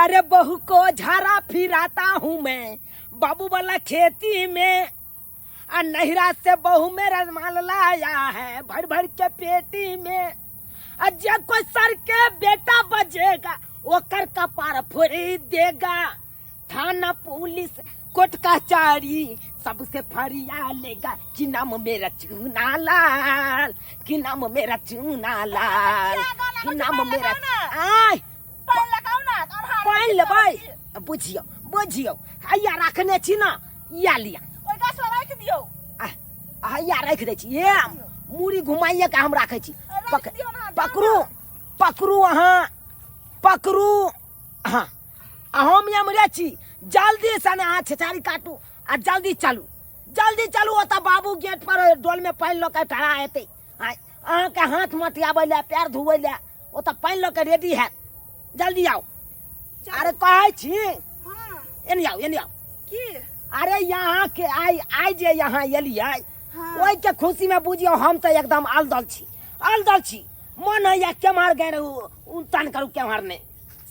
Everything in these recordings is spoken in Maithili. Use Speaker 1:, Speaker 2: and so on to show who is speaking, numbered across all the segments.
Speaker 1: अरे बहू को झारा फिराता हूँ मैं बाबू वाला खेती में, आ नहिरा से बहू मेरा माल लाया है भर भर के पेटी में। आ जे कोई सर के बेटा बजेगा ओकर कपार फोड़ी देगा, थाना पुलिस कोर्ट कचहरी सबसे फरिया लेगा कि नाम मेरा चूना लाल, कि नाम मेरा चूना लाल, कि नाम मेरा। आय
Speaker 2: पानि लगाउ ने, अन्हार।
Speaker 1: पानि लेबै? बुझियौ बुझियौ, हैया रखने छी ने, या लिया।
Speaker 2: ओहि गाछ लग राखि दियौ।
Speaker 1: आ हैया राखि दै छी, हे मूड़ी घुमाइए के हम राखै छी।
Speaker 2: राखि दियौ ने।
Speaker 1: पकड़ू पकड़ू, अहाँ पकड़ू। हाँ, आ हम एमरे छी, जल्दी से ने अहाँ छेछारी काटू आ जल्दी चलू, जल्दी चलू। ओतऽ बाबू गेट पर डोल में पानि लऽ के ठड़ा हेतै। आँय, अहाँके हाथ मटियाबै लए, पैर धोबै लए ओतऽ पानि लऽ के रेडी हैत। जल्दी आउ। अरे कहै छी, एने आउ, एने आउ।
Speaker 2: की?
Speaker 1: अरे यहाँ के आइ आइ जे यहाँ एलियै, ओहि के खुशी में बुझियौ हम तऽ एकदम अलदल छी, अलदल छी। मन होइया केम्हर गए उतान करू, केम्हर नहि,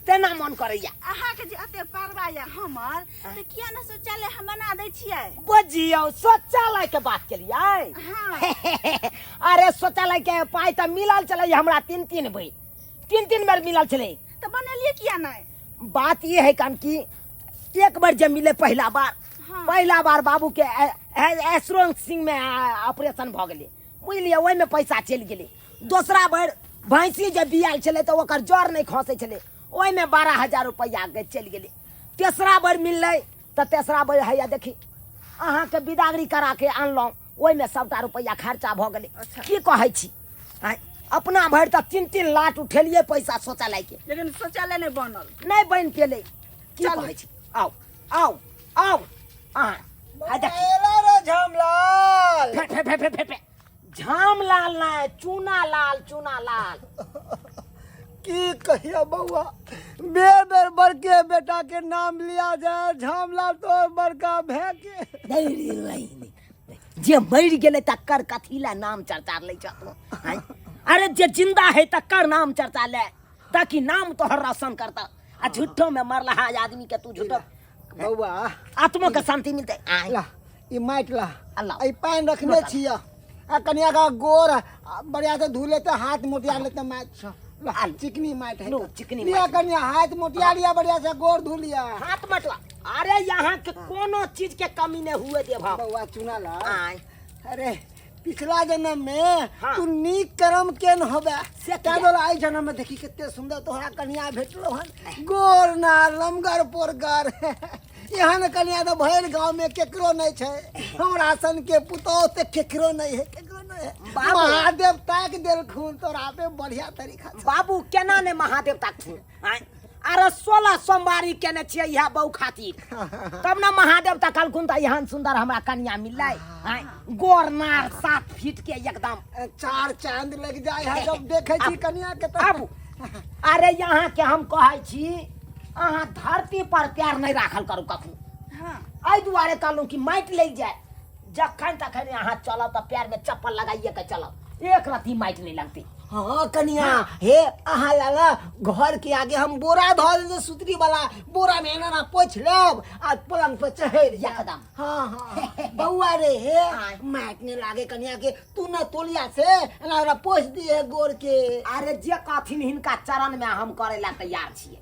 Speaker 1: तेना मन करैया।
Speaker 2: अहाँके जे एते परवा यऽ हमर, तऽ किया ने शौचालय हम बना दै छियै?
Speaker 1: बुझियौ, शौचालय के बात केलियै। अरे शौचालय के पाइ तऽ मिलल छलै हमरा तीन तीन बेर, तीन तीन बेर मिलल छलै।
Speaker 2: तऽ बनेलियै किया नहि?
Speaker 1: बात ई है कन कि एक बार जे मिले पहिला बार, पहिला बार बाबू के एसरोन सिंह में ऑपरेशन भऽ गेलै, बुझलियै? ओहिमे पैसा चलि गेलै। दोसरा बेर भैंसी जे बियाल छलै तऽ ओकर जर नहि खसै छलै, ओहिमे 12,000 रुपैआ के चलि गेलै। तेसरा बेर मिललै तऽ तेसरा बेर हैया देखी अहाँके बिदागरी करा के आनलहुँ, ओहिमे सबटा रुपैआ खर्चा भऽ गेलै। की कहै छी? आँय, अपना भरि तऽ 3-3 लाख उठेलियै पैसा शौचालय के,
Speaker 2: लेकिन शौचालय नहि बनल,
Speaker 1: नहि बनि पेलै। की
Speaker 2: चलू।
Speaker 1: कहै छी? आउ आउ आउ अहाँ, आ देखी।
Speaker 3: एला रे झामलाल।
Speaker 1: फे फे फे फे फे फे, झामलाल नहि, चूना लाल, चूना लाल।
Speaker 3: की कहिया बउआ, बेर बेर बड़के बेटा के नाम लिया जाए, झामलाल तो बड़का भै के।
Speaker 1: नहीं रे, नहीं, नहीं। जे मरि गेलै तकर कथी लए नाम चर्चा लै छ तू? आँय? अरे जे जिंदा है तकर नाम चर्चा ले, ताकि नाम तोहर रोशन करता। आ झूठो में मरलहा आदमी के तू झूठो
Speaker 3: बउआ
Speaker 1: आत्मा के शांति मिलते। आँय?
Speaker 3: ला ई माटि ला।
Speaker 1: अल्लाह।
Speaker 3: ई पानि रखने छियै, आ कनिया का गोर आ, बढ़िया से धो लेते, हाथ मोटिया लेते माटि से। ला, चिकनी माटि है
Speaker 1: लो,
Speaker 3: तो।
Speaker 1: चिकनी
Speaker 3: लिया
Speaker 1: माटि।
Speaker 3: कनिया हाथ मोटिया लिया, बढ़िया से गोर धो लिया।
Speaker 1: हाथ मटवा। अरे यहाँ के कोनो चीज के कमी नहीं हुए देव हम।
Speaker 3: बउआ चुना ला।
Speaker 1: आँय।
Speaker 3: अरे पिछला जन्म में तू नीक कर्म केन होबे
Speaker 1: से
Speaker 3: तै
Speaker 1: किया?
Speaker 3: दुआरे एहि जन्म में देखी कते सुंदर तोहरा कनिया भेटलो हन, गोर नार लमगर पोरगर। एहन कनिया तऽ भरि गाँव में केकरो नहीं छै, हमरा सन के पुतोह तऽ केकरो नहीं है, केकरो नहीं है।
Speaker 1: बाबू।
Speaker 3: महादेव ताक देलखुन तोरा पे बढ़िया तरीका से।
Speaker 1: बाबू केना ने महादेव ताकथुन? आँय? अरे 16 सोमवारी केने छियै इएह बहू खातिर, तब ने महादेव तकलखुन तऽ एहन सुंदर हमरा कनिया मिललै। आँय? गोर नार 7 फीट के एकदम।
Speaker 3: चार चांद लग जाए है जब देखे छी कनिया के तऽ।
Speaker 1: आबू। अरे यहाँ के हम कहै छी, अहाँ धरती पर प्यार नहीं राखल करू कखनो। एहि दुआरे कहलहुँ कि माटि लागि जाए, जखन तखन अहाँ चलब तऽ पैर में चप्पल लगाइए के चलब, एक रत्ती माटि नहीं लगतै।
Speaker 3: हाँ कनिया, हे अहाँ लाला घर के आगे हम बोरा धऽ देबै, सुतरी वाला बोरा में एना एना पोछि लेब आ पलंग पर चढ़ि जायब।
Speaker 1: एकदम।
Speaker 3: हाँ हाँ बउआ रे, हे माटि नहीं लागे कनिया के, तू न तोलिया से एना ओकरा पोछि दिहे गोर के।
Speaker 1: अरे जे कहथिन हिनका चरण में हम करे ला तैयार छियै।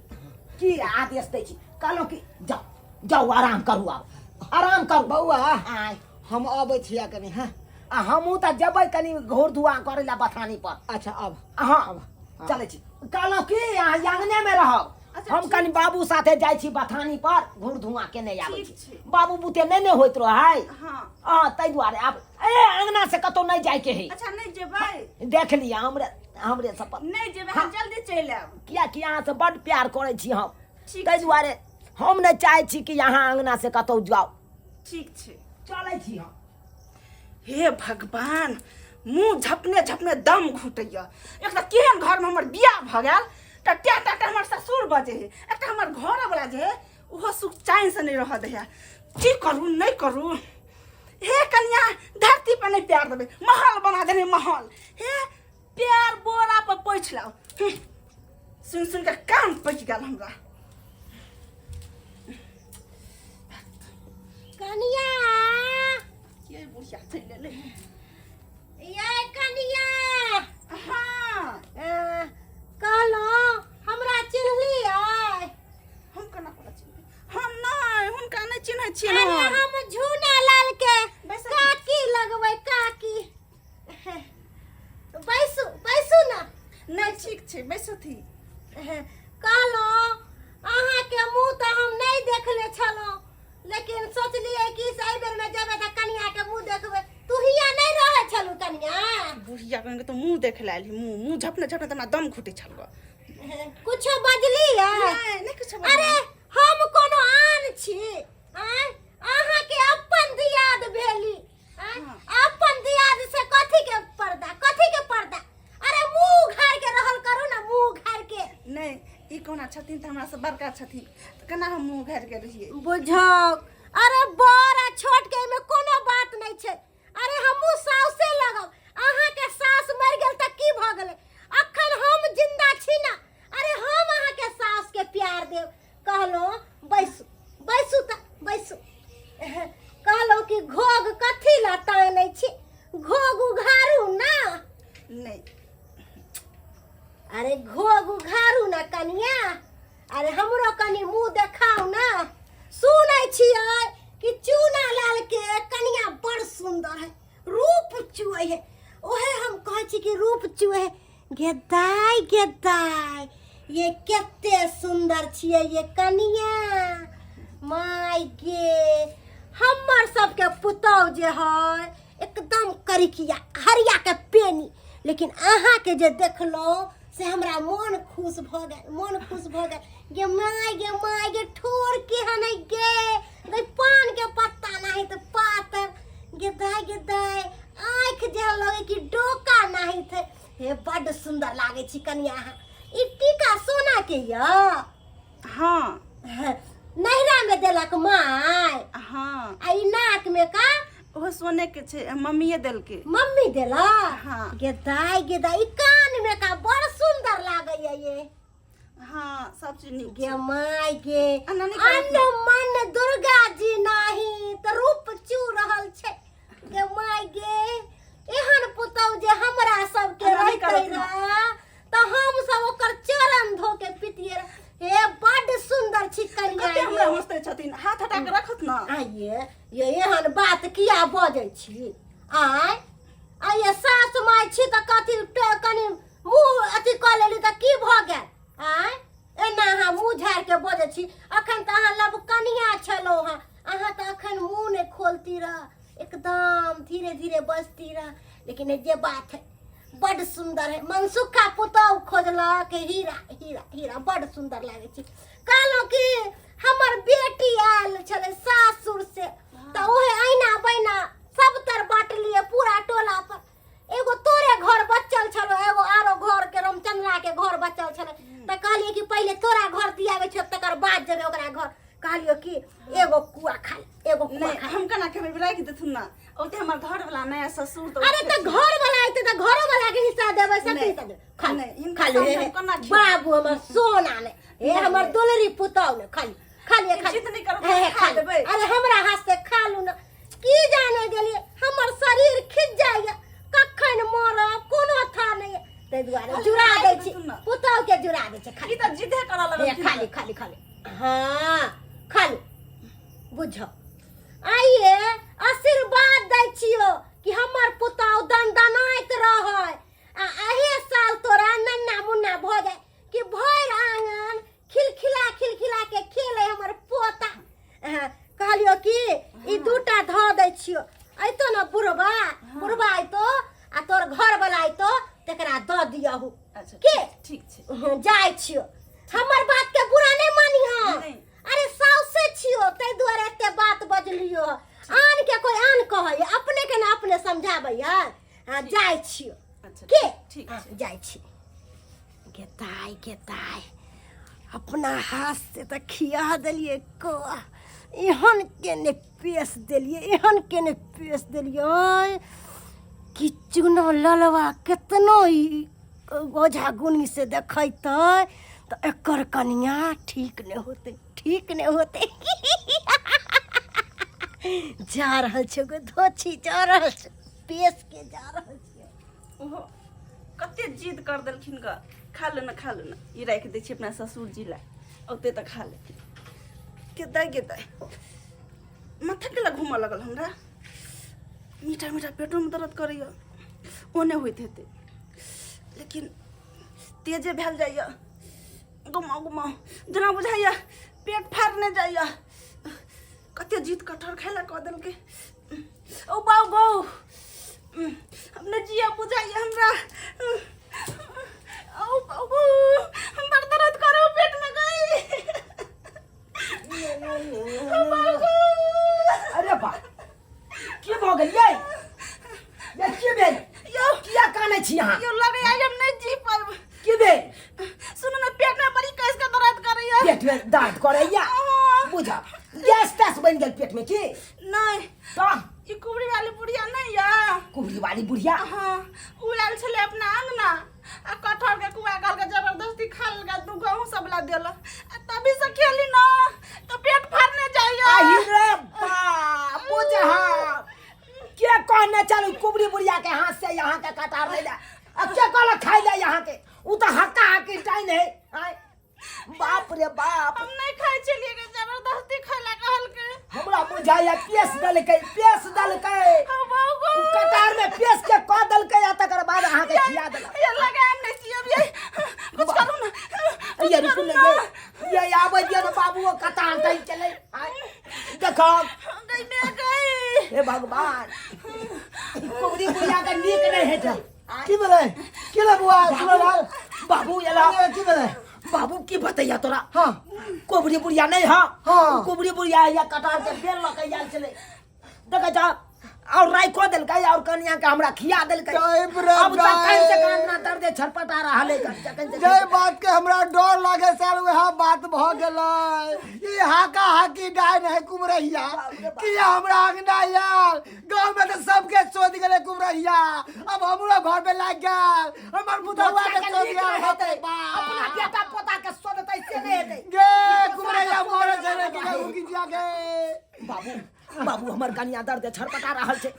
Speaker 1: की आदेश दै छी? कहलहुँ कि जाउ जाउ आराम करू, आब आराम करू।
Speaker 3: बउआ।
Speaker 1: आँय।
Speaker 3: हम अबै छियै कनि। हाँ।
Speaker 1: आ हमहूँ तऽ जेबै कनि घोर धुआ करै लए बथानी पर।
Speaker 3: अच्छा अब।
Speaker 1: हाँ चलै छी। कहलहुँ कि अहाँ आंगने में रहब।
Speaker 2: अच्छा,
Speaker 1: हम
Speaker 2: ठीक।
Speaker 1: कनि बाबू साथे जाइ छी बथानी पर, घूर धुआं केने आबै
Speaker 2: ठीक
Speaker 1: छी।
Speaker 2: छै।
Speaker 1: बाबू बुते नहि ने होइत रहै। हाँ, ताहि दुआरे आब ए अंगना से कतौ नहि जाइके है।
Speaker 2: अच्छा, नहि जेबै।
Speaker 1: देख लिअ, हमरे हमरे सपत
Speaker 2: नहि जेबै, हम जल्दी चलि आयब।
Speaker 1: कियाकि अहाँ से बड्ड प्यार करै छी हम।
Speaker 2: ठीक
Speaker 1: ताहि
Speaker 2: छै।
Speaker 1: दुआरे हम नहि चाहै छी कि अहाँ अंगना से कतौ जाउ।
Speaker 2: ठीक छै।
Speaker 1: चलै छी हम।
Speaker 2: हे भगवान, मुँह झपने झपने दम घुटैया। एक तऽ केहन घरमे हमर बियाह भऽ गेल तऽ टा टा टा हमर ससुर बजै है, एकटा हमर घरवला जे है ओहो सुख चैनसँ नहि रहऽ दै है। की करू नहि करू? हे कनिया, धरती पर नहि प्यार देबै, महल बना देने महल। हे प्यार बोरा पर पोछि लाउ। सुनि सुनि कऽ कान पकि गेल हमरा। देखे लए आयल मुँह मुँह झपने झपने तऽ हमरा दम घुटै छल गऽ।
Speaker 4: कुछो बजली है?
Speaker 2: नहि नहि किछो।
Speaker 4: अरे हम कोनो आन छी? आँय, अहाँके अपन दियाद भेली। आँय, अपन दियाद से कथी के पर्दा, कथी के पर्दा? अरे मुंह उघार के रहल करू ना, मुंह उघार के।
Speaker 2: नहि, ई कोना छथिन तऽ हमरा से बड़का छथिन तऽ केना हम मुँह उघारि के रहियै?
Speaker 4: बुझौ, अरे बड़ आ छोट के एहिमे कोनो बात नहि छै। अरे हमहूँ साउसे लगब। अहाँके सास मरि गेल तऽ की भऽ गेलै? अखन हम जिंदा छी ना। अरे हम अहाँके सास के प्यार देब। कहलहुँ बैसू, बैसू तऽ बैसू। कहलहुँ कि घोघ कथी लए तानै छी? घोघ उघारू ना।
Speaker 2: नहि।
Speaker 4: अरे घोघ उघारू ना कनिया। अरे हमरो कनि मुंह देखाउ ना। सुनै छियै कि चूना लाल के कनिया बड़ सुंदर है, रूप चुए है। ओहे हम कहै छी कि रूप चुए है। गे दाय, गे दाय, ये कते सुंदर छियै ये कनिया। माय गे, हमर सबके पुतहु जे है एकदम करिकिया हरिया के पेनी, लेकिन अहाँ के जे देखलहुँ से हमरा मन खुश भऽ गेल, मन खुश भऽ गेल। गे माय, गे माय, गे ठोर केहन है गे, गई पान के पत्ता नाही तऽ पातर। गे दाय, गे दाय, आँखि जेहन लगे कि डोका नाही थे। हे बड्ड सुंदर लागे छी कनिया अहाँ। ई टीका सोना के यऽ?
Speaker 2: हाँ।
Speaker 4: नैहरा में देलक माय?
Speaker 2: हाँ।
Speaker 4: आ ई नाक में का?
Speaker 2: ओहो सोने के छै, मम्मीए देलकै।
Speaker 4: मम्मी देलक?
Speaker 2: हाँ।
Speaker 4: गे दाय, गे दाय, ई कान में का बड़ सुंदर लागैया ये।
Speaker 2: हाँ, सब चीज नीक
Speaker 4: गे
Speaker 2: छै।
Speaker 4: माय गे,
Speaker 2: एना नहि करत।
Speaker 4: अन्न मन दुर्गा जी नाही तऽ रूप चू रहल छै। गे माय गे, एहन पुतहु जे हमरा सबके
Speaker 2: एना नहि
Speaker 4: रहितै
Speaker 2: करत ना।
Speaker 4: रह तऽ हम सब ओकर चरण धो के पितियै रह। हे बड सुंदर छी कनिया।
Speaker 2: कते हमरा
Speaker 4: ये।
Speaker 2: हंसते छथिन, हाथ हटा के रखत ना।
Speaker 4: आइए ये एहन बात किया बजै छी? आय आइए, सास माय छी तऽ कथी कनि मुँह अथी कऽ लेली तऽ की भऽ गेल? आय एना अहाँ मुँह झाड़ि के बजै छी? अखन तऽ अहाँ लव कनिया छलहुँ हँ, अहाँ तऽ अखन मुँह नहि खोलती रह, एकदम धीरे धीरे बजती रह। लेकिन जे बात है बड सुंदर है। मनसुखा पुतहु खोजलक हीरा, हीरा, हीरा, बड सुंदर लागै छै। कहलहुँ कि हमर बेटी आयल छलै सासुर से तऽ ओहे ऐना बैना सब तर बाँटलियै पूरा टोला पर। एगो तोरे घर बचल छलो, एगो आरो घर के रामचंद्रा के घर बचल छलै, तऽ कहलियै कि पहिले तोरा घर दियाबै छियौ तकर बाद जेबै ओकरा घर। कहलियौ कि एगो कुआ खा ले, एगो कुआ
Speaker 2: नहि
Speaker 4: खा ले।
Speaker 2: हम केना खेबै? राखि देथुन ना, ओते हमर घर वाला नया ससुर तऽ।
Speaker 4: अरे तऽ घर वाला अयतै तऽ घरो वाला के हिस्सा देबै, सबके
Speaker 2: नहि,
Speaker 4: हिस्सा देबै। खा ले,
Speaker 2: नहि, हिनका
Speaker 4: खा ले,
Speaker 2: सामने
Speaker 4: हे,
Speaker 2: हम केना खेबै?
Speaker 4: बाबू हमर सोना ने, हे हमर दुलरी पुतहु ने, खा ले, खा ले, खा ले।
Speaker 2: जिद नहि करब
Speaker 4: हे, हे,
Speaker 2: तऽ खा
Speaker 4: खा ले।
Speaker 2: लेबै।
Speaker 4: अरे हमरा हाथ से खा लू ना। की जाने गेलियै हमर शरीर खिंच जाइए, कखन मरब कोनो था नहीं, ताहि दुआरे
Speaker 2: अरे
Speaker 4: जुड़ा
Speaker 2: खाइ
Speaker 4: दै छी
Speaker 2: देथुन ना।
Speaker 4: पुतहु के, जुड़ा दै छी। खा
Speaker 2: ई तऽ जिदे करऽ
Speaker 4: ले,
Speaker 2: लगलखिन।
Speaker 4: खा ले, खा ले, खा ले। हाँ खा ले। बुझो आइए आशीर्वाद दै छियो कि हमर पुतहु दनदनाइत रहै आ एहे साल तोरा नन्ना मुन्ना भऽ जाय कि भरि आंगन खिलखिला खिलखिला के खेले हमर पोता। हाँ, कहलियो कि ई दूटा धऽ दै छियो, अयतो ने बुढ़बा, बुढ़बा अयतो आ तोर घर वाला अयतो तकरा दऽ दियहु।
Speaker 2: अच्छा।
Speaker 4: के
Speaker 2: ठीक छै।
Speaker 4: हाँ, जाइ छियो। हमर बात के बुरा नहीं मानी। हाँ
Speaker 2: नहीं।
Speaker 4: अरे साउसे छियो ताहि दुआरे एते बात बजलियो। आन के कोई आन कहै, अपने के ने अपने समझाबै है। हाँ, जाइ छियो।
Speaker 2: अच्छा।
Speaker 4: के
Speaker 2: ठीक
Speaker 4: हाँ,
Speaker 2: छै।
Speaker 4: जाइ छी। गे दाय, गे दाय, अपना हाथ से तऽ खिया देलियै को, एहन के ने पेश देलियै, एहन के ने पेश देलियै कि चुना ललवा केतनो ई ओझा गुनी से देखैतै तऽ एकर कनिया ठीक नहि होतै, ठीक नहि होतै। जा रहल छै गो धोछी, जा रहल छै पेश के, जा रहल छै।
Speaker 2: ओहो कते जिद कर देलखिन ग, खा ले ना, खा ले ना। ई राखि दै छी अपना ससुर जी लए, औते तऽ खा लेथिन। के दाइ, गे दाइ, माथा केला घूमऽ लगल हमरा। मीठा मीठा पेटोमे दर्द करैए, ओ नहि होइत हेतै, लेकिन तेजे भेल जाइए। घुमाउ घुमाउ जेना बुझाइए पेट फाड़ने जाइए। कते जिद कटहर खाइ लए कऽ देलकै। ओ बाउ गौ, हम नहि जियब बुझाइए हमरा। औ बाबू, हम बड़ दर्द करो पेट में गई। बाबू।
Speaker 1: अरे बा, की भऽ गेल यै? ये की भेल?
Speaker 2: यौ।
Speaker 1: किया कानै छी अहाँ?
Speaker 2: यौ, लगैया हम नहि जी पायब।
Speaker 1: की भेल?
Speaker 2: सुनू ने, पेट में बड़ी कस के दर्द करैया।
Speaker 1: पेट में दर्द करैया?
Speaker 2: हाँ।
Speaker 1: बुझा गैस तैस बनि गेल पेट में की?
Speaker 2: नहीं।
Speaker 1: तऽ
Speaker 2: ई कुबरी वाली बुढ़िया नहीं या?
Speaker 1: कुबरी वाली बुढ़िया?
Speaker 2: हाँ, उ आयल छलै अपना अंगना आ कटहर के कुआ गाल के जबरदस्ती खा लेलकै, दू गहूँ सब ला देलक आ तभी से खेली ना तो पेट फाड़ने जाइया।
Speaker 1: आहि रे बा, बुझा के कहने चलू कुबरी बुढ़िया के हाथ से यहाँ के कटार ले जा आ के कहलक खाइ ले यहाँ के? उ तऽ हक्का हक्की टाइन है। आँय, बाप रे बाप।
Speaker 2: हम नहीं खाइ छलियै के जबरदस्ती खैला कहलकै।
Speaker 1: हमरा बुझाइया पेश देलकै, पेश देलकै।
Speaker 2: हम बाबू।
Speaker 1: उ कटार में पेश के कऽ देलकै आ तकर बाद अहाँ के खिया देलक।
Speaker 2: ये लगे हम नहीं जियब, ये कुछ करू ना, कुछ
Speaker 1: ये रुकू
Speaker 2: करू
Speaker 1: ने।
Speaker 2: ना।
Speaker 1: ये आबै दियौ ने बाबू, ओ कटार दै चलै। आँय, देखो।
Speaker 2: गई मैं गई।
Speaker 1: हे भगवान, कुबरी बुढ़िया के नीक नहीं हेतै।
Speaker 3: की भेलै? की भेलै बुआ? सुनलाल।
Speaker 1: बाबू एला।
Speaker 3: की भेलै?
Speaker 1: बाबू, की बतैया तोरा?
Speaker 3: हाँ।
Speaker 1: कोबरी बुढ़िया नहीं? हाँ।
Speaker 3: हाँ।
Speaker 1: कोबरी बुढ़िया या कटार के बेल लऽ के आयल छलै, देखै छ, और राय कऽ देलकै और कनिया के हमरा खिया देलकै।
Speaker 3: जय रे।
Speaker 1: अब जखन से
Speaker 3: जय।
Speaker 1: कान दर्द छटपटा रहल है जखन से।
Speaker 3: जय बात के हमरा डर लागे सर, वएह बात भ गेलै। ई हाका हाकी डाइन है कुमरैया, कि हमरा अंगना आयल। गाँव में तो सबके चोद गेलै कुमरैया, अब हमरो घर में लाग गेल। हमर पुतहुआ के चोद गेल। बाप रे बाप।
Speaker 1: अपना बेटा पोता के सोधतै से नहि हेतै।
Speaker 3: गे कुमरैया मरे छै रे, कि उगी जिया के।
Speaker 1: बाबू, बाबू, हमर कनिया दर्द छटपटा रहल छै,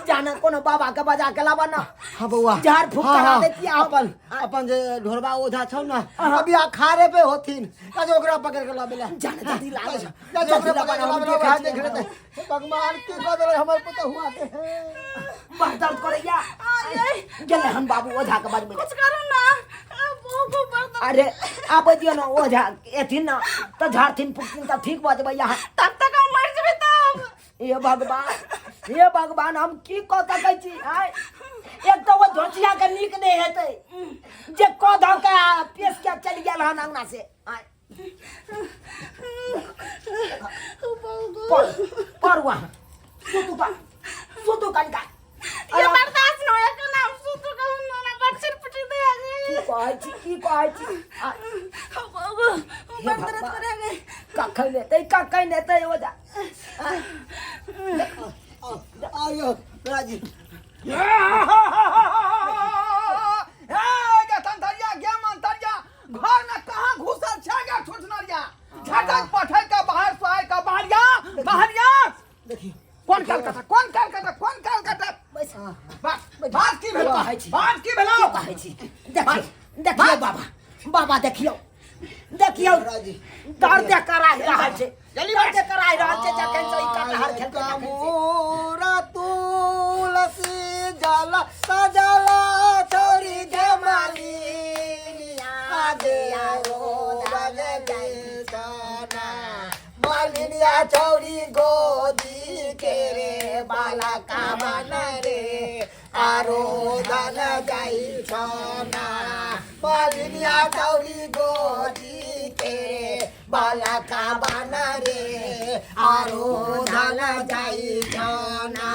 Speaker 1: जाने कोनो बाबा के बजा के लाबा ना।
Speaker 3: हाँ बौआ।
Speaker 1: झाड़ फूक
Speaker 3: हाँ,
Speaker 1: करा
Speaker 3: हाँ।
Speaker 1: देतियै हम।
Speaker 3: अपन अपन जे ढोरबा ओझा छौ ना, अभी अखाड़े पे होथिन, आज ओकरा पकड़ के लाबे ला।
Speaker 1: जाने जल्दी लाबे।
Speaker 3: जा, जा, ओकरा
Speaker 1: जल्दी
Speaker 3: पकड़ के
Speaker 1: लाबे,
Speaker 3: लाबे ला,
Speaker 1: हम
Speaker 3: वएह
Speaker 1: देखै
Speaker 3: देख
Speaker 1: छियै।
Speaker 3: लेतै। हे भगवान, की कऽ देलै हमर पुतहुआ के?
Speaker 1: बड़ दर्द करैया।
Speaker 2: आ
Speaker 1: गेलै हन बाबू ओझा के बजबै।
Speaker 2: कुछ करू ना बाबू, बड़ दर्द।
Speaker 1: अरे आबै दियौ ने, ओझा एथिन ने तऽ झाड़थिन फूकथिन तऽ ठीक भऽ जेबै यहाँ।
Speaker 2: तब तक हम मर जेबै तब।
Speaker 1: हे भगवान, हे भगवान, हम की कऽ सकै छी? आँय, एक तऽ ओ धोचिया के नीक नहि हेतै जे कऽ धऽ के आ पेश के चलि गेल हन अंगना से। आँय, पर पर वहाँ सुतू का, सुतू कनिका।
Speaker 2: ये बर्दाश्त न होया के नाम सुतु कहूं ना, बच्चे पिटी दे आ
Speaker 1: की कहै छी, की कहै छी? आ,
Speaker 2: बाबू,
Speaker 1: हे
Speaker 2: बड़ दर्द
Speaker 1: भगवान।
Speaker 2: करे गए।
Speaker 1: कखन एतै, कखन एतै ओझा?
Speaker 3: आयो राजी।
Speaker 5: घर में कहाँ घुसल छै गे छोटनरिया? झटक पठक के बाहर सोहाय के बाहरिया, बाहरिया।
Speaker 3: देखियो।
Speaker 5: कोन काल कटा, कोन काल कटा, कोन काल कटा?
Speaker 1: बैस।
Speaker 5: बात बात की भेलो?
Speaker 1: कहै छी?
Speaker 5: बात की भेलो?
Speaker 1: की कहै छी? देखियौ, देखियौ बाबा, बाबा, देखियौ, देखियौ।
Speaker 3: राजी।
Speaker 1: दर्द कराहि रहल छै, दर्द कराहि रहल छै जखन से ई कटहर खेलकै तखन से।
Speaker 3: मोरा तुलसी जल सजला छोरी जमाली आगे मालिनिया छौरी गोदी के रे बाला कामन रे आरो धन जाई छना। मालिनिया छौरी गोदी के रे बाला कामन रे आरो धन जाई छना।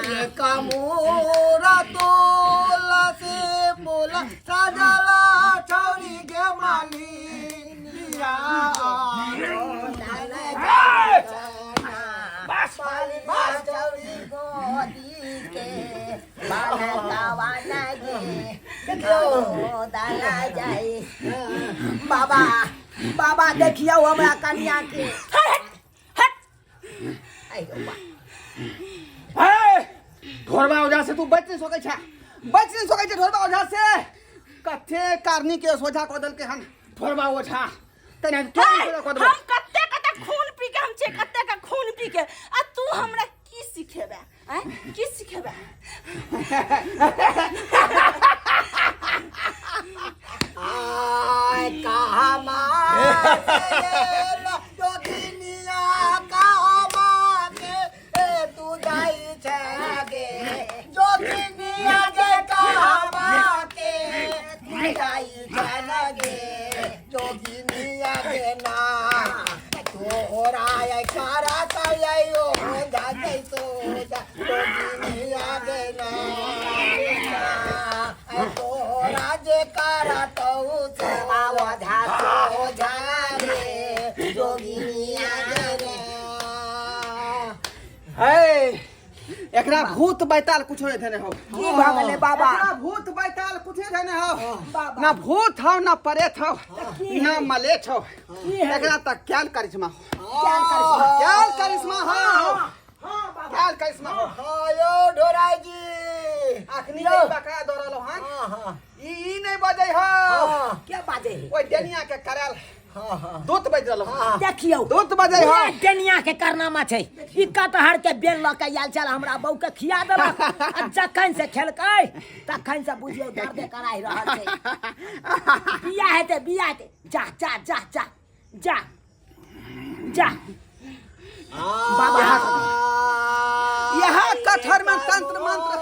Speaker 3: रे कमूरा तुलसी फूल सजला छौरी गे मालिनिया आरो धन जाई छना।
Speaker 5: बस
Speaker 1: मालिनिया छौरी गोदी के बाला गे देखियौ दाला जाई। बाबा, बाबा, देखियौ हमरा कनिया के।
Speaker 2: हट।
Speaker 1: आइ बा।
Speaker 5: हे ढोरबा ओझा से तू बच नहीं सकै छै, बच नहीं सकै छै ढोरबा ओझा से। कथे कारनी के सोझा कऽ देलकै हन ढोरबा ओझा, तेना तुरंत कऽ देबै।
Speaker 2: हम कते कते खून पी के हम छे, कते के खून पी के, आ तू हमरा की सिखेबे? आँय, की सिखेबे?
Speaker 3: आय कहाँ जोगिनिया, कहाँ के ए तू जाई छे गे जो तोरा आय कारा ताय ओ जा जैसो जा जोगिनिया गे ना ऐ तोरा जे कारा तौ सेवा ओझा सोझा रे जोगिनिया गे ना।
Speaker 5: है एकरा भूत बैताल कुछो नहीं देने हो।
Speaker 1: की भऽ गेलै बाबा?
Speaker 5: एकरा भूत बैताल कुछो नहीं देने हो, ना भूत हो, ना प्रेत हो, ना मलेच्छ हो। एकरा त क्याल करिश्मा हो,
Speaker 1: क्याल करिश्मा,
Speaker 5: क्याल करिश्मा हो,
Speaker 1: हाँ बाबा,
Speaker 5: क्याल करिश्मा हो।
Speaker 3: हाँ यो ढोराई जी,
Speaker 5: अखनी के बकरा दौड़ल हन।
Speaker 3: हाँ हाँ।
Speaker 5: ई ई नहीं बजै हो।
Speaker 3: हाँ।
Speaker 1: के बाजे है?
Speaker 5: ओइ डेनिया के करल
Speaker 3: हाँ हाँ
Speaker 5: दूत बज रहल हन।
Speaker 1: देखियौ,
Speaker 5: दूत बजै हो।
Speaker 1: पूरा डेनिया के कारनामा छै। ई कटहर के बेल लऽ के आयल छल, हमरा बहू के खिया देलक आ जखन से खेलकै तखन से बुझियौ दर्दे कराहि रहल छै। बियाह हेतै, बियाह हेतै। जा जा जा जा जा जा बाबा।
Speaker 5: यहाँ कटहर में तंत्र मंत्र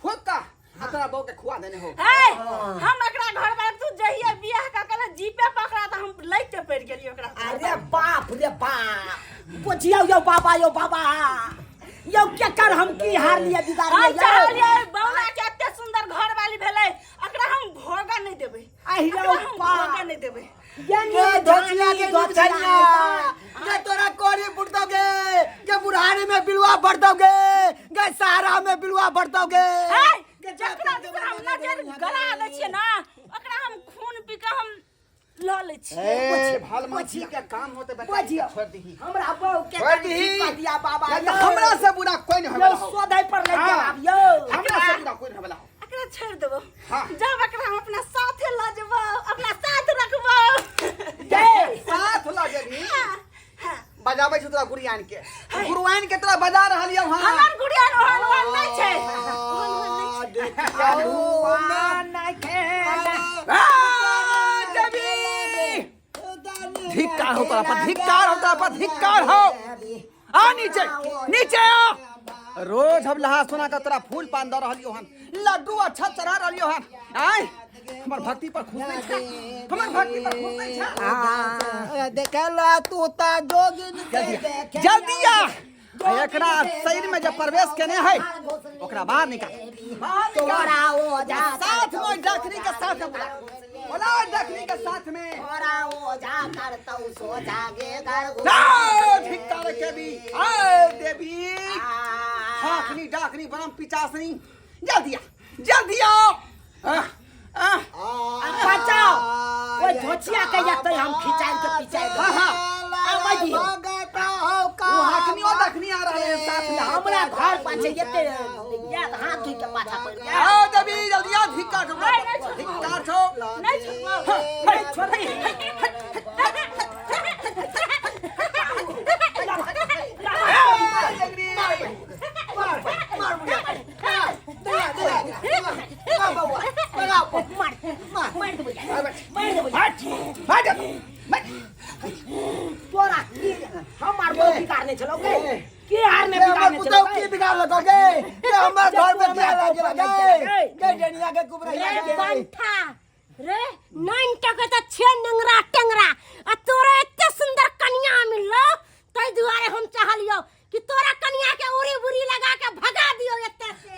Speaker 5: फूका आ तोरा बहू के खुआ देने हो।
Speaker 2: हे, हम एकरा घर में तू जहिया बियाह का कल जीपे पकड़ा त हम लइते पड़ गेलियो ओकरा।
Speaker 1: अरे बाप रे बाप, बुझियौ यौ बाबा, यौ बाबा यौ, केकर हम की हार लिया बिगाड़
Speaker 2: हम
Speaker 1: लिया यौ?
Speaker 2: चाहलियै बौला के एते सुंदर घर वाली भेलै, एकरा हम भोगा नहीं देबै।
Speaker 1: आहि यौ
Speaker 2: एकरा हम
Speaker 1: बाप।
Speaker 2: भोगा नहीं देबै।
Speaker 1: यानी
Speaker 3: के धोचिया के
Speaker 1: धोचिया
Speaker 3: धोचिया के तोरा कोरी फुटतोगे, के बुढ़ारी में बिलुआ बढ़तोगे, के सहारा में बिलुआ बढ़तोगे।
Speaker 2: हे, जकरा दिस हम नजर गड़ा दै छियै ना, ओकरा हम खून पी के हम लऽ लै छियै।
Speaker 5: ए भल मछली के काम होते बेटा,
Speaker 1: बुझियौ।
Speaker 5: छोड़ दही,
Speaker 1: हमरा बहू के
Speaker 5: छोड़
Speaker 1: कनि
Speaker 5: दही।
Speaker 1: ठीक कऽ दिया बाबा
Speaker 5: नहीं तो
Speaker 1: यौ।
Speaker 5: हमरा से बुरा कोई नहीं
Speaker 1: यौ
Speaker 5: होवेला हो।
Speaker 1: सोधै पर लागि
Speaker 5: हाँ।
Speaker 1: गेल आब यौ।
Speaker 5: हमरा से बुरा कोई नहीं होवेला हो।
Speaker 2: एकरा छोड़ देबो।
Speaker 5: हाँ।
Speaker 2: जब एकरा हम अपना साथे लऽ जेबो, अपना साथ रखबो।
Speaker 1: गे
Speaker 5: साथ लऽ जेबही?
Speaker 2: हाँ, हाँ।
Speaker 5: बजाबै छौ तोरा गुड़ियान के, गुरुआन के तोरा बजा रहल यौ। हाँ,
Speaker 2: हमर गुड़िया ओहन ओहन नहि छै, ओहन ओहन नहि छै।
Speaker 5: आ, देवी धिक्कार हो तोरा पर, धिक्कार हो तोरा पर, धिक्कार हो। आ नीचे, नीचे आ। रोज हम लहा सोना का तोरा फूल पान दऽ रहलियो हन, लड्डू अच्छा चढ़ा रहलियो हन। आय हमर भक्ति पर खुश नहीं छै, हमर भक्ति पर खुश नहीं छै।
Speaker 3: देखला तू ता जोगिन से देखे।
Speaker 5: जल्दी आ। आ एकरा शरीर में जब प्रवेश केने है ओकरा बाहर निकाल, बाहर निकाल।
Speaker 1: तोरा ओझा
Speaker 5: साथ में डकनी के साथ में बोला, बोला डकनी के साथ में।
Speaker 1: तोरा ओझा करतौ सोझा गे घर।
Speaker 5: ना धिक्कार के भी आय देवी हाखनी डाकनी बरम पिचासनी। जल्दी आ, जल्दी आओ। आह, आह।
Speaker 1: बचाओ ओइ धोचिया के, एतै हम खिचाइ के पिचाइ।
Speaker 5: हाँ, हाँ।
Speaker 1: आबै दियौ।
Speaker 5: वो हाखनी और डकनी आ रहे हैं साथ में।
Speaker 1: हमरा घर पाछे एते याद हाथ धोइ के पाछा पड़ि गेल।
Speaker 5: आओ देवी जल्दी आ, धिक्कार छौ,
Speaker 2: नहीं, नहीं छोड़बो।
Speaker 5: धिक्कार छौ।
Speaker 2: नहीं छोड़बो।
Speaker 1: हे, छोड़ दे।
Speaker 5: ए, जगरी।
Speaker 1: मार मार देबै, मार देबै।
Speaker 5: हट, हट, हट।
Speaker 1: तोरा की हमर बहू बिगाड़ने छलौ गे? के हारने
Speaker 3: के हमर
Speaker 1: बिगाड़ने
Speaker 3: पुतहु
Speaker 1: छलौ
Speaker 3: की
Speaker 1: गे?
Speaker 3: बिगाड़लकौ गे? के हमर घर में किया लागि गेल गे? गे डनिया के कुबरैया
Speaker 4: रे
Speaker 3: के
Speaker 4: बंठा रे, नाइन टके त छे नंगरा टेंगरा आ तोरा एते सुंदर कनिया मिललो, तै दुआरे हम चाहलियो कि तोरा कनिया के उड़ी बुरी लगा के भगा दियो एते से।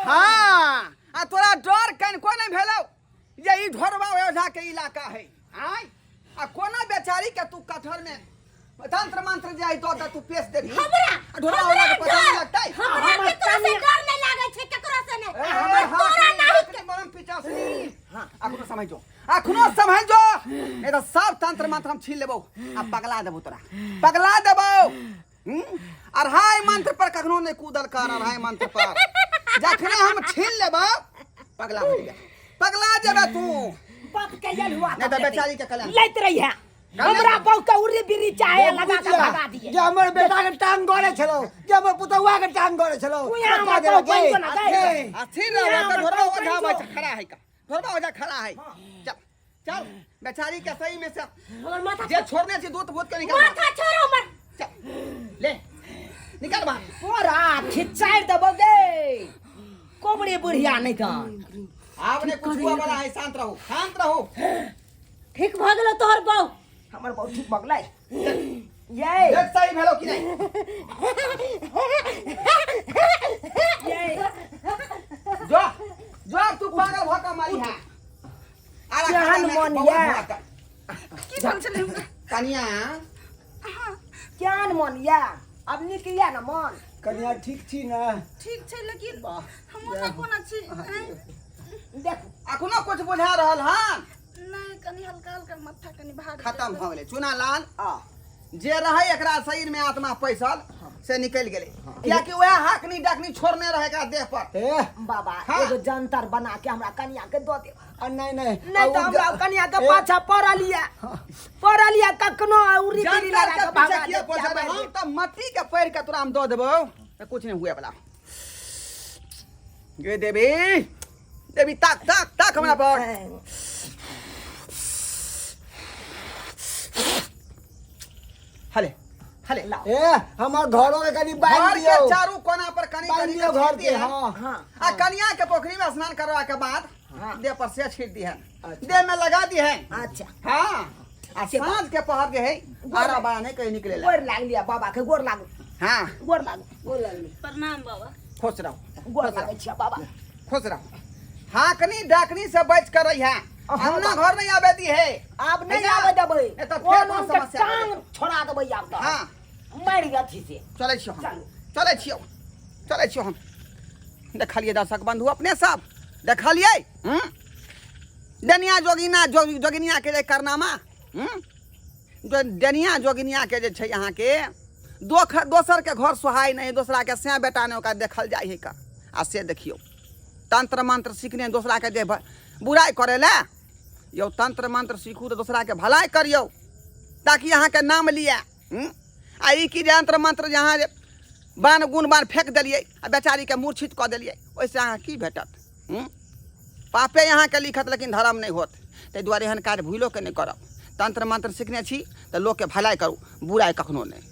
Speaker 5: हाँ, आ तोरा डर कनिको नहीं भेलौ जे ई ढोरबा ओझा के इलाका है? आय आ कोना बेचारी के तू कटहर में तंत्र मंत्र जे आई दो तू पेश देबही?
Speaker 4: हमरा
Speaker 5: आ ढोरबा ओझा के पता नहीं लगतै?
Speaker 4: हमरा
Speaker 1: हमर
Speaker 4: केकरो से
Speaker 1: कनिया-
Speaker 4: डर नहीं लागे छै, केकरो से नहीं।
Speaker 5: ए, हमर
Speaker 4: पर तोरा
Speaker 5: हाथ
Speaker 4: नहीं।
Speaker 5: मरम पिचासनी। अखनो समझ जो, अखनो समझ जो, नहीं तो सब तंत्र मंत्र हम छीन लेबौ आ पगला देबौ तोरा, पगला देबौ। हम्म? अढ़ाई मंत्र पर कखनो नहीं कूदल कर, अढ़ाई मंत्र पर जखने हम छीन लेबौ पगला हो जेबे, पगला जेबे तू।
Speaker 1: बाप के यल हुआ
Speaker 5: नहीं तो बेचारी के कल्याण
Speaker 1: लैत रही है। हमरा बहू के उर्री बिर्री चाहे लगा के भगा दिए।
Speaker 3: जे हमर बेटा के टांग गड़े छलो, जे हमर पुतहुआ के टांग गड़े छलो,
Speaker 1: तू यहाँ हमर बहू बनि जो ना गए।
Speaker 5: अथी रह तो ढोरबा ओझा बच खड़ा है का, ढोरबा ओझा खड़ा है। चल चल, बेचारी के सही में से
Speaker 4: हमर माथा
Speaker 5: जे छोड़ने छी दूत भूत के निकाल।
Speaker 4: माथा छोड़ो हमर।
Speaker 5: चल ले निकाल बाहर।
Speaker 1: तोरा खिचाइ देबौ गे कोबड़ी बुढ़िया। नहीं तऽ
Speaker 5: आब ने कुछ हुआ वाला है, शांत रहो, शांत रहो।
Speaker 4: ठीक भऽ गेलो तोहर बहू?
Speaker 1: हमर बहू ठीक भऽ गेलै। ये
Speaker 5: देख सही भेलो कि नहीं
Speaker 1: ये
Speaker 5: जो जो अब तू पागल भ के मारी है आरा
Speaker 1: केहन
Speaker 5: खाता में
Speaker 1: मन
Speaker 5: बहुत
Speaker 1: या?
Speaker 5: भऽ के।
Speaker 2: की भेल छलै हुनका
Speaker 5: कनिया
Speaker 1: केहन मन या अब नीक या न मन
Speaker 3: कनिया ठीक छी ने
Speaker 2: ठीक छै लेकिन
Speaker 3: वाह,
Speaker 2: हम ओना कोना छी आँय?
Speaker 1: देखू
Speaker 5: अखनो कुछ बुझा रहल हन
Speaker 2: नहि कनि हल्का हल्का माथा कनि भारी
Speaker 5: खत्म भऽ गेलै चुना लाल
Speaker 1: आ
Speaker 5: जे रहै एकरा शरीर में आत्मा पैसल से निकलि गेलै कियाकि वएह हाकनी डाकनी छोड़ने रहै एकरा देह पर
Speaker 3: ए
Speaker 1: बाबा
Speaker 5: हाँ।
Speaker 1: एगो जंतर बना के हमरा कनिया के दऽ देब
Speaker 3: आ नहीं नहीं
Speaker 1: नहीं तो हमरा कनिया के पाछा पड़ल या पड़ल या कखनो उरी गिरी
Speaker 5: जंतर
Speaker 1: लगा
Speaker 5: के
Speaker 1: के
Speaker 5: पीछे
Speaker 1: भागा
Speaker 5: किया
Speaker 1: देब,
Speaker 5: पहुंचा
Speaker 1: मारि
Speaker 5: हम
Speaker 1: देब।
Speaker 5: तऽ मट्टी के पैर के तोरा हम दऽ देबौ तऽ कुछ नहीं हुए वाला गे देवी देवी ताक ताक ताक हमरा पर हले हले
Speaker 1: लाओ
Speaker 3: ए हमर घरो के कनी बांध
Speaker 5: घर के
Speaker 3: दियौ
Speaker 5: चारू कोना पर कनी
Speaker 3: बांध
Speaker 5: कनी
Speaker 3: दियौ
Speaker 5: के
Speaker 3: घर
Speaker 5: छीट
Speaker 3: के
Speaker 5: दिहन।
Speaker 3: हाँ
Speaker 1: हाँ
Speaker 5: आ कनिया के पोखरी में स्नान करवा के बाद
Speaker 1: हाँ।
Speaker 5: देह पर से छीट दिहन
Speaker 3: अच्छा।
Speaker 5: देह में लगा दिहन
Speaker 1: अच्छा
Speaker 5: हाँ आ साँझ के पहर जे है आरा बारा नहीं कहीं निकले
Speaker 1: गोर लागलिया बाबा के गोर लागू
Speaker 5: हाँ
Speaker 1: गोर लागू
Speaker 3: गोर लागली
Speaker 2: प्रणाम बाबा
Speaker 5: खुश रहो
Speaker 1: गोर लागै छियै बाबा
Speaker 5: खुश रहो हाकनी डाकनी से बच कर रही है
Speaker 1: हाँ,
Speaker 5: अपना घर नहीं आवे दी है
Speaker 1: आब नहीं
Speaker 5: है ना?
Speaker 1: आबै देबै
Speaker 5: ए तऽ फेर
Speaker 1: ओन
Speaker 5: कोन
Speaker 1: के
Speaker 5: समस्या भऽ
Speaker 1: टांग छोड़ा देबै आब तऽ
Speaker 5: हाँ
Speaker 1: मारि अथी से
Speaker 5: चलै छियौ हम
Speaker 1: चलू।
Speaker 5: चलै छियौ चलै छियौ हम देखलियै दर्शक बंधु अपने सब देखलियै हूँ डनिया जोगिना जोगिनिया के जे करनामा हूँ जो डनिया जोगिनिया के जे छै अहाँके दोख दोसरके घर सोहाय नहि दोसराके सैं बेटा नहि ओकरा देखल जाइ है का आ से देखियौ तंत्र मंत्र सीखने दोसराके जे बुराइ करै लए यौ तंत्र मंत्र सीखू तऽ दोसराके भलाइ करियौ ताकि अहाँके नाम लिअ हूँ? आ ई की जे यंत्र मंत्र जे अहाँ जे बाण गुण बाण फेंक देलियै आ बेचारीके मूर्छित कऽ देलियै ओहिसँ अहाँ की भेटत हूँ? पापे अहाँके लिखत लेकिन धर्म नहि होत ताहि दुआरे एहन काज भूलोके नहि करब तंत्र मंत्र सीखने छी तऽ लोकके भलाइ करू बुराइ कखनो नहि।